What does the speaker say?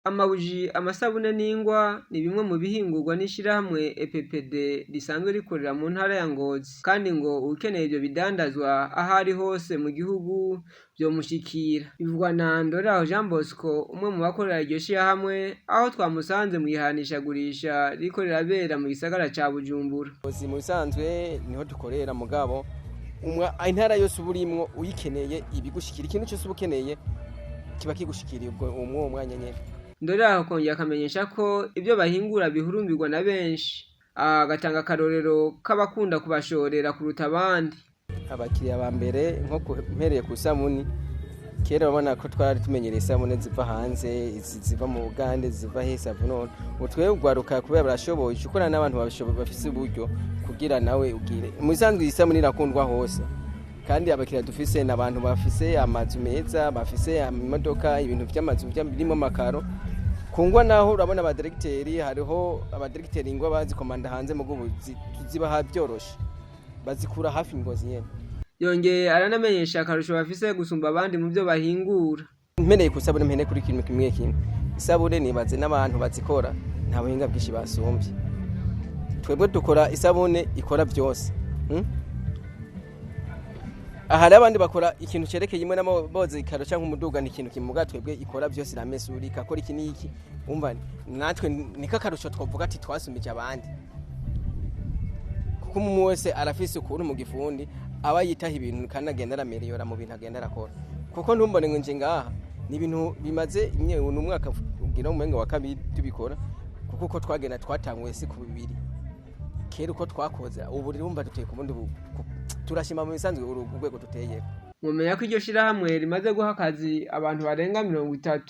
Amabuji, amasabune n'ingwa ni bimwe mu bihingurwa n'ishirahamwe EPPD risanzwe rikorera mu ntara ya Ngozi, kandi ngo uwukeneye ivyo bidandazwa aho ari hose mu gihugu vyomushikira. Bivugwa na Ndoraho Jean Bosco, umwe mu bakorera iryo shirahamwe, aho twamusanze mw'ihanishagurisha ririko rirabera mu gisagara ca Bujumbura. Ngozi mu bisanzwe niho dukorera, mugabo intara yose uba urimwo uyikeneye ibigushikira, ikintu cyose uba ukeneye kiba kigushikiriye ubwo uwo mwanya nyene. Ndoraho akongera akamenyesha ko ivyo bahingura bihurumbirwa na benshi, agatanga akarorero k'abakunda kubashorera kuruta abandi. Abakiriya ba mbere, nko mpereye ku isabuni, kera urabona ko twari tumenyereye isabune ziva hanze, izi ziva mu Bugande, ziva he, Savonor. Ubu twebwe urwaruka kubera barashoboye, uca ukorana n'abantu babishoboye bafise uburyo kugira nawe ugire. Mu bisanzwe iyi sabuni irakundwa hose, kandi abakiriya dufise ni abantu bafise amazu meza, bafise imodoka, ibintu vy'amazu birimwo amakaro. Kungwa naho urabona abadiregiteri, hariho abadiregiteri ingwa bazikomanda hanze, mugo tuzibaha vyoroshe, bazikura hafi Ngozi nyene. Yongeye aranamenyesha akarusho bafise gusumba abandi mu vyo bahingura. Mpereye ku isabune, mpere kuri kimwe kimwe kimwe. Isabune nibaze n'abantu bazikora nta buhinga bwinshi basumvye. Twebwe dukora isabune ikora vyose. Aha abandi bakora ikintu cerekeye imwe n'amaboza ikaro canke umuduga, ni ikintu kimuga, twebwe ikora vyose, iramesura, ikakora iki n'iki. Umva natwe niko akarusho twovuga ati twasumije abandi, kuko umwe wese arafise ukuntu mu gifundi aba yitaho ibintu kandi agenda arameriyora mu bintu agenda arakora. Kuko ntumbone ngo nje ngaha, ni ibintu bimaze umwaka ugira umenga wa kabiri tubikora, kuko uko twagenda twatanguye si ku bibiri kera uko twakoze, ubu rero duteye ku bundi, turashima mu bisanzwe uru rwego duteyeko. Mwomenya ko iryo shirahamwe rimaze guha akazi abantu barenga 30.